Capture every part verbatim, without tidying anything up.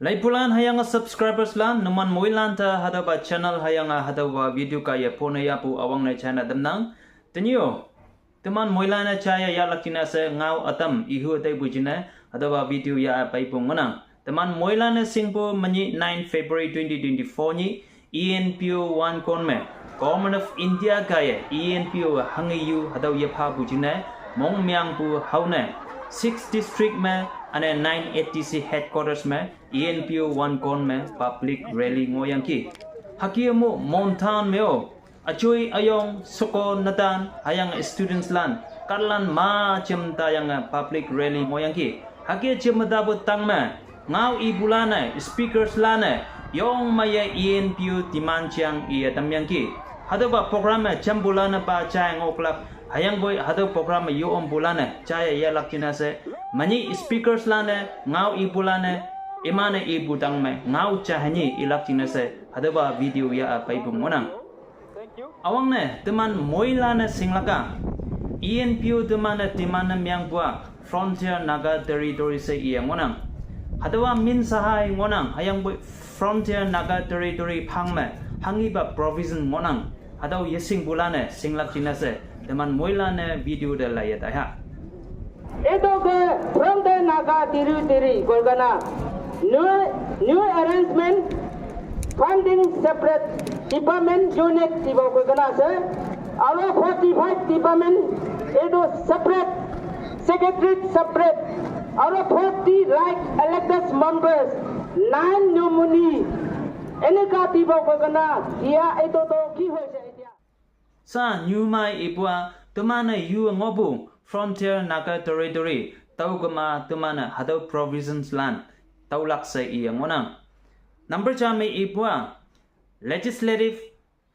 Laipulan hayang a subscribers lan, numan moilan ta hadaba channel hayang a hadaba video kaya pone yapu awang ne chana damnang. Tenyo, teman moilan a chaya yalak china se ngau atam ihu atai bujine hadaba video ya a paipu ngonang. Teman moilan a singpu manyi nine February twenty twenty-four nyi E N P O one kon me, Government of India kaya E N P O hangi yu hadau yapha bujine, mong miang pu haune, six district me, ane nine A T C headquarters me, E N P O one kon me public rally ngoyang ki. Haki amu Mon town me o, achui ayong soko natan hayang students lan, katlan ma chem tayang public rally ngoyang ki. Haki chem da bu tang me, ngau i bulane, speakers lane, yong maya E N P O demand chiang i atam yang ki. Hadaba program me chem bulane ba chai ngoklak, hayang boi hadau program me yo om bulane, chaya yalak china se, manyi speakers lane, ngau i bulane, imane i butang me, ngau cha hanyi ilak china se, hadaba video ya a paipu ngonang. Awang ne, teman moilan a singlaka, E N P O teman a teman a miang bua, Frontier Naga Territory se iya ngonang. Hadawa min sahai ngonang, hayang bui Frontier Naga Territory phang me, hangi ba provision ngonang. Hadau yesing bulane, singlak china se, teman moilan a video de la yadai ha. Ito ke Frontier Naga Territory, Golgana, new, new arrangement, funding separate, department unit, tiba Golgana se, aro forty-five department, ito separate, secretary separate, aro forty like elected members, nine nominee, eneka tiba Golgana, dia ito to ki hoi se dia. Sa nyumai ipua, temane yu ngobu, Frontier Naga Territory, tau kema temane hadau provisions lan, tau lak se iya ngonang. Number cha me ipua, legislative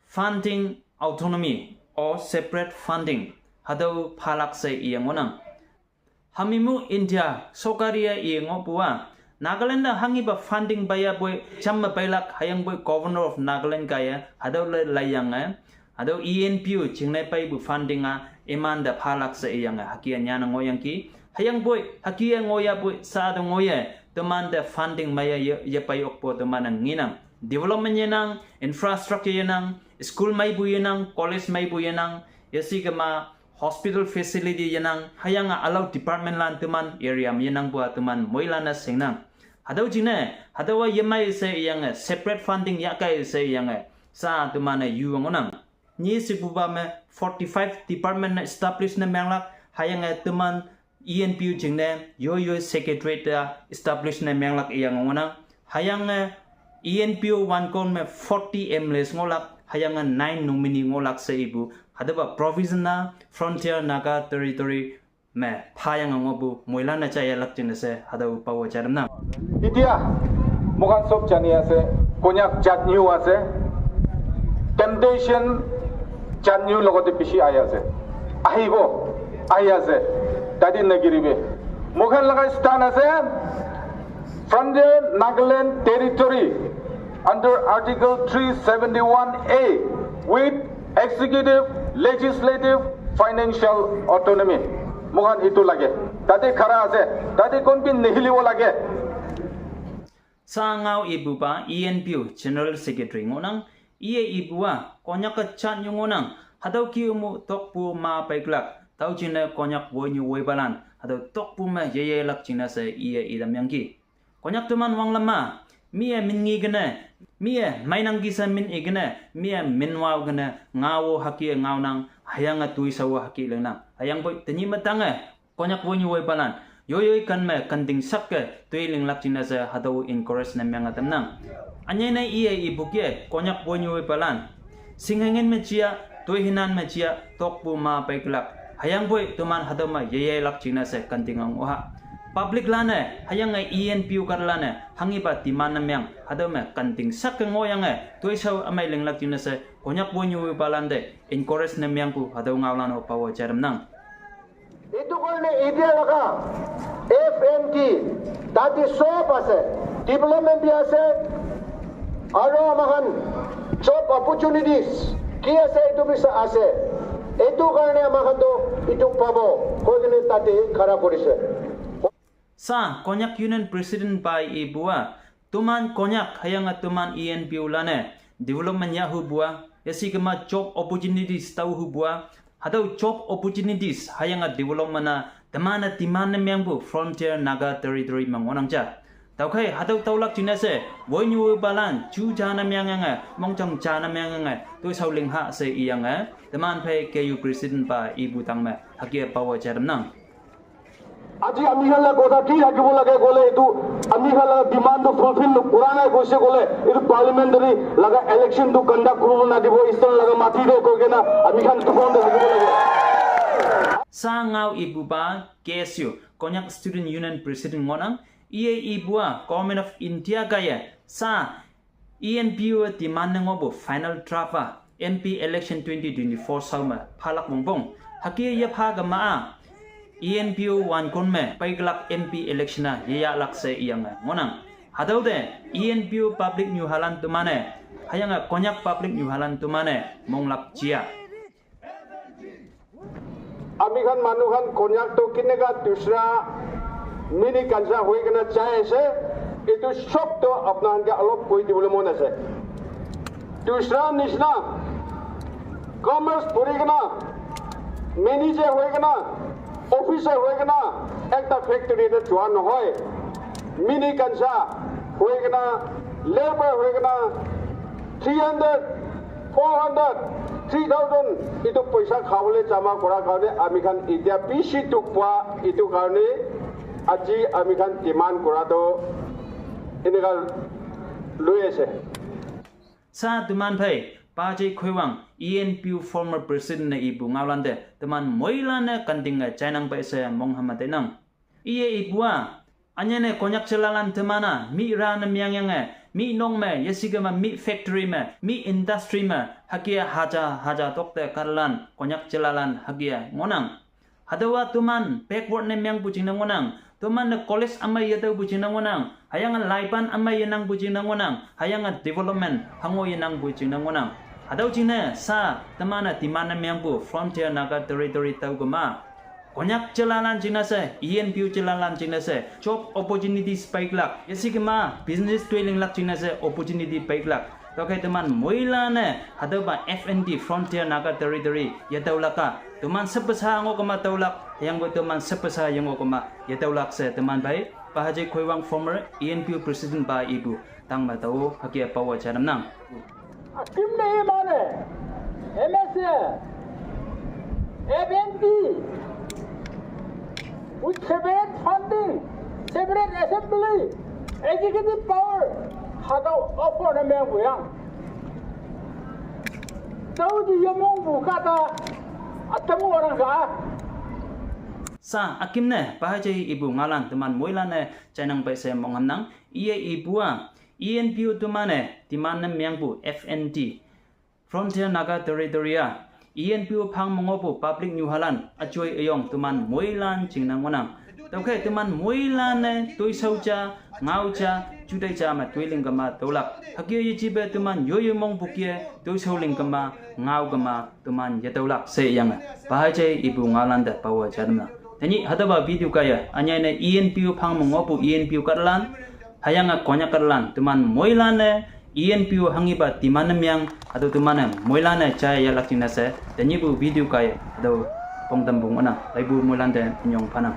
funding autonomy or separate funding, hadau phalak se iya ngonang. Hamimu India, sokari a iya ngopua, Nagaland a hangi ba funding baya bui, cham ma bailak hayang bui Governor of Nagaland kaya, hadau le layang e, hadau E N P O, chingnai pai bu funding a, iman da phalak se iyang e, hakia nyana ngoyang ki, hayang bui, hakia ngoya bui, sa da ngoya, teman da funding maya ya, ya pai okpo teman ang nginang. Development yenang, infrastructure yenang, school mai bu yenang, college mai bu yenang, yasi kema, hospital facility yenang, hayang a alau department lan teman, area yenang bua teman, moilan a singnang. Hadau jine, hadau a yemai se yang e, separate funding yakai se yang e, sa teman a yu ngonang. Nyi sipuba me forty-five department na establish na menglak, hayang e teman E N P O jingne, yo yo secretariat establish na menglak iyang ngonang, hayang e E N P O one kon me forty M L As ngolak, hayang e nine nominee ngolak se ibu, hadaba provision na Frontier Naga Territory me phayang ngobu moilan a chaya lak jine se hadau pawa charam na. Itia, mokan sob jani ase, Konyak jat nyu ase, temptation jat nyu logote bishi ahi ase. Ahibo, ahi ase. Tadi nagiribe. Mokan laga stand ase, Frontier Nagaland Territory under Article three seventy-one A with executive, legislative, financial autonomy. Mokan itu lage. Tate khara ase. Tate kon bi nihilibo lage. Sangau ibu ba E N P O General Secretary ngonang, iye ibu a Konyak a chat nyu ngonang, hadau ki umu tokpu ma paiklak, tau jine Konyak woi nyu woi balan, hadau tokpu ma yeye lak jine se iye idam yang ki. Konyak teman wang lama, mi e min ngi gene, mi e mainang ki se min i gene, mi e min wau gene, ngau haki ngau nang, hayang a tui sawa haki leng nang, hayang boi tenyi matang e, Konyak woi nyu woi balan, yoyoi kan me kan ding sak ke, tui ling lak jine se hadau encourage ne meng atam nang. Anye ne iye ibu ke, Konyak woi nyu woi balan. Sing hengen me chia, tui hinan me chia, tokpu ma paiklak. Hayang boi teman hadau ma yeye lak jine se kan ding ang oha. Public lane, hayang e E N P O kar lane, hangi ba demand ne meng, hadau me kan ding sak ke ngoyang e, tui sau amai ling lak jine se, Konyak woi nyu woi balan de, encourage ne meng pu, hadau ngau lan o pawa charam nang. Itu karne India laga F N T, tati sob ase, development bi ase, aro amahan job opportunities ki ase, itu bisa ase. Itu karne amahan to itu pabo, koi kene tati khara korise. Sa Konyak Union President bai ibu a, Toman Konyak hüyange toman E N P O lan-e development yahpu a, yeshe kema job opportunities tüohpu a, hatüo job opportunities hüyange development a teman-e demand ne mengpu Frontier Naga Territory me ngohnang ja. Tüokhei hatüo tüolak jingne she, woinyu palan ju ja ne mengyange, mongjang ja ne mengyange toishao ling ha she iyange, teman phei K U president pa ipu tangme hüke pawe jai tamnang. Aji ami khan laga kotha ki thakibo lage koile etu, ami khan laga demand tu fulfill kora nai koise koile, etu parliamentary laga election tu conduct kuribo nadibo, Eastern laga mati te koi kena ami khan thupon te thakibo lage. Sa ngao ipu pa K S U, Konyak Student Union President ngohnang, iye ipu a Government of India kaiye sa E N P O demand ne ngohpu final draft a M P election twenty twenty-four shao me phalak wongpong, hüke yepha kema a E N P O wankon me peiklak M P election a yeyahlak she iyange ngohnang. Hatüo te E N P O public nyuhalan teman-e, hüyange Konyak public nyuhalan teman-e monglak jia. Ami khan manu khan Konyak to kineka dusra mini kansa hoi kena jai ase, etu sob to apna khan ke olop koi dibole mon ase. Dusra nisna commerce puri kena, manager hoi kena, officer hoi kena, ekta factory te joa nohoi. Mini kansa hoi kena, labor hoi kena, three hundred, four hundred, three thousand, etu poisa khabole jama kora karone ami khan etia bishi dukh pa, etu karone aji ami khan demand kora to eneka loi ase. Sa teman phei, Pajai Khoiwang, E N P O former president ne ipu ngaolan te, teman moilan-e kanting e jainang pei she mong hama tenang. Iye ipu a, anyane Konyak jalalan teman a, mi ra ne mengyange, mi nong me, yeshe kema mi factory me, mi industry me, hüke haja, haja tokte kahtalan, Konyak jalalan hüke ngohnang. Hatüowa teman backward ne mengpu jingne ngohnang, teman-e college ümei yetaopu jingne ngohnang, hüyange laipan ümei yenangpu jingne ngohnang, hüyange development hango yenangpu jingne ngohnang. Hatüo jingne sa teman-e demand ne mengpu Frontier Naga Territory tüo kema Konyak jalalan jingne she, E N P O jalalan jingne she, job opportunities peiklak, yeshe kema business toi linglak jingne she opportunity peiklak. Tüokhei teman moilan-e hatüopa F N T, Frontier Naga Territory yetaolak a, teman sepesa ngoh kema taolak, hüyangpoi teman sepesa yengoh kema yetaolak she teman phei Pajai Khoiwang, former E N P O president pa ipu tangme tao hüke pawe jai tamnang. Aküm ne imane, M S A, F N T, with separate funding, separate assembly, executive power, hatüo offer ne mengpu yang. Tüo di yemongpu kahta, atang orang ka. Sa aküm ne, Pajai ipu ngaolan teman moilan-e jainang pei she mong hamnang, iye ipu a, E N P O teman-e, teman ne mengpu F N T, Frontier Naga Territory a, E N P O phang me ngohpu public nyuhalan, üjoi üyong teman moilan jingne ngohnang. Tüokhei teman moilan-e toishao ja, ngao ja, jutai ja me toi ling kema taolak. Hüke yejipe teman yoiyoi mongpu kih-e toishao ling kema, ngao kema, teman yetaolak she iyange, Pajai ipu ngaolan te pawe jai tamnang. Tenyih hatüopa video kaiye, anyane E N P O phang me ngohpu E N P O kahtalan, hüyange Konyak kahtalan, teman moilan-e, E N P O hanghipa demand ne meng, hatüo teman-e moilan-e jaiye yahlak jingne she, tenyihpu video kaiye, hatüo pongtampu ngohnang, laipu moilan te nyong phanang.